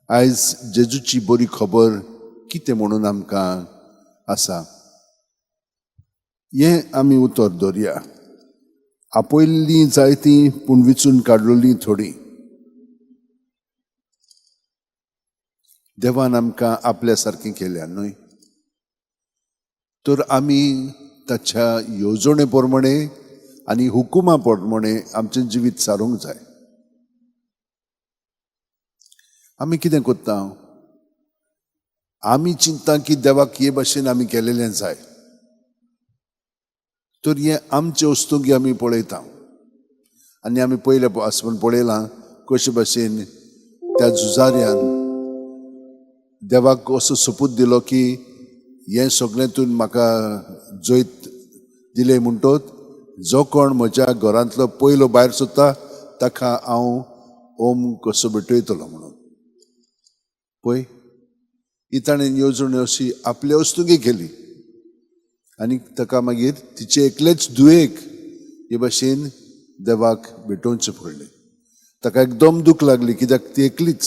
आयज जेजूची बरी खबर कितें म्हणून आमकां आसा हें आमी उतर दवरया. आपयल्लीं जायतीं पूण विचून काडलेलीं थोडीं. देवान आमकां आपल्या सारकीं केल्या न्हय, तर आमी ताच्या येवजणे प्रमाणे आनी हुकुमा प्रमाणे आमचें जिवीत सारूंक जाय. आमी कितें करता? आमी चिंता की देवाक हे भाशेन आमी केलेलें जाय, तर हें आमचे वस्तूंक आमी पळयता. आनी आमी पयले आसपान पळयलां कशे भाशेन त्या झुजाऱ्यान देवाक असो सोपूत दिलो की हें सगळें तूं म्हाका जैत दिलें म्हणटोच जो कोण म्हज्या घरांतलो पयलो भायर सोदता ताका हांव ओम कसो भेटयतलो म्हणून. पळय ही ताणें येवजण अशी आपले वस्तुंकी केली आनी ताका मागीर तिचे एकलेच धुवेक हे भाशेन देवाक भेटोवचें पडलें. ताका एकदम दूख लागली कित्याक ती एकलीच.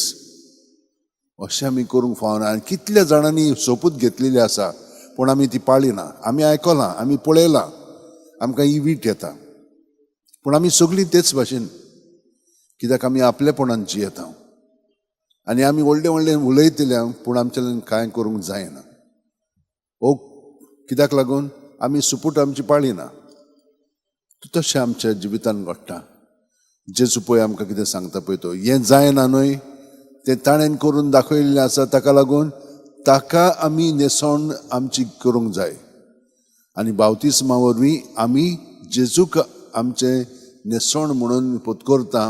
अशें आमी करूंक फावना. आनी कितल्या जाणांनी सोपूत घेतलेली आसा पूण आमी ती पाळिना. आमी आयकलां, आमी पळयलां, आमकां ही वीट येता, पूण आमी सगळीं तेच भाशेन कित्याक आमी आपलेपणान जियेता आनी आमी व्हडलें व्हडलें उलयतले पूण आमच्यान कांय करूंक जायना. ओ कित्याक लागून आमी सुपूट आमची पाळिना. तशें आमच्या जिवितान घडटा. जेजू पळय आमकां कितें सांगता पळय तो, हें जायना न्हय तें ताणें करून दाखयल्लें आसा, ताका लागून ताका आमी न्हेसवण आमची करूंक जाय. आनी बावतिस्मा वरवीं आमी जेजूक आमचें न्हेसवण म्हणून पत्करता,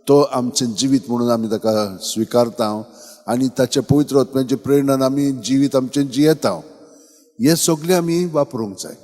तो आमचें जिवीत म्हणून आमी ताका स्विकारता आनी ताच्या पवित्र आत्म्याच्या प्रेरणान आमी जिवीत आमचें जियेता. हें सगळें आमी वापरूंक जाय.